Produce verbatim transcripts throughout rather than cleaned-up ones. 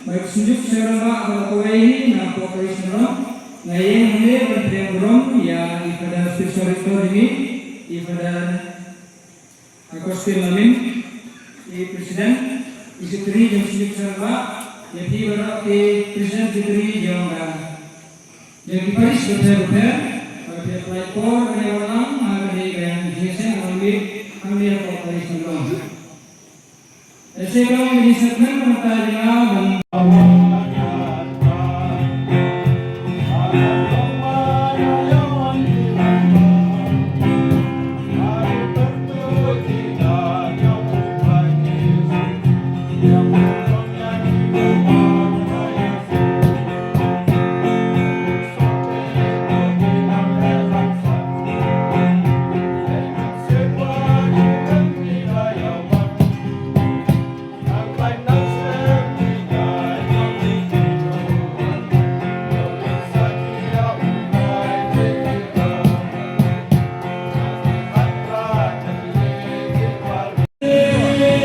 Ba ka Synjuk Seng Rangbah ka la kawei hi na pdeng parish Nongrum. Nga ïeng hangne ban pdiang burom ïa i Father Spiritual Rector jong ngi, i Father Augustine Lamim, i President, i Secretary jong Synjuk Seng Rangbah, ïa phi baroh ki President, Secretary jong ka, jong ki parish bapher bapher, ba phi ïa pynlait por ban ïa wan lang ha kane ka jingïaseng hangne, hangne ha pdeng parish Nongrum. Ïa sngewbha ïa ka jingsngewthuh mynta jong nga ban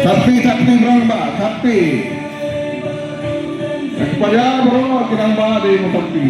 Tapi, tapi, berang ba, tapi. Kepada bro, kita ba di tapi.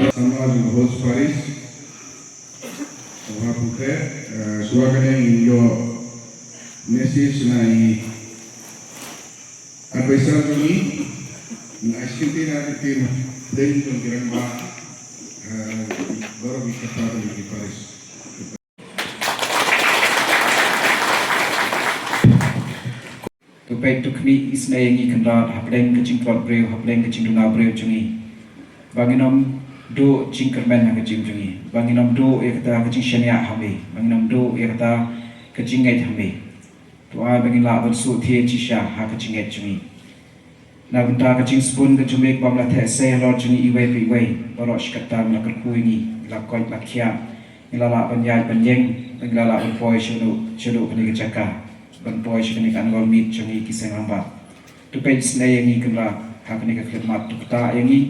Samla jong host parish. Sngewbha pynkreh, eh, shuwa kane ngin ïoh message na i advisor jong ngi, na i secretary na ka team, dei jong ki rangbah, eh, baroh ki kata jong ki parish. To peit to khmih isynei ïa ngi Kynrad hapdeng ka jingtlot briew, hapdeng ka jingduna briew jong ngi. Ba ngin ym duh jingkyrmen ha ka jingim jong ngi. Ba ngin ym duh ïa kata ka jingshaniah ha me. Ba ngin ym duh ïa kata ka jingngeit ha me. To ai ba ngin lah ban shu thied shisha ha ka jingngeit jong ngi. Na bynta ka jingsbun ka jong me kaba me la theh sei halor jong ngi iwei pa iwei. Baroh shi katta me la kyrkhu ïa ngi, la koit la khiah. Ngi la lah ban ïaid ban ïeng, ngi la lah ban poi shaduh, shaduh kane ka jaka, ban poi sha kane ka annual meet jong ngi ki seng rangbah. To peit isynei ïa ngi Kynrad ha kane ka khlieh mat, to ktah ïa ngi.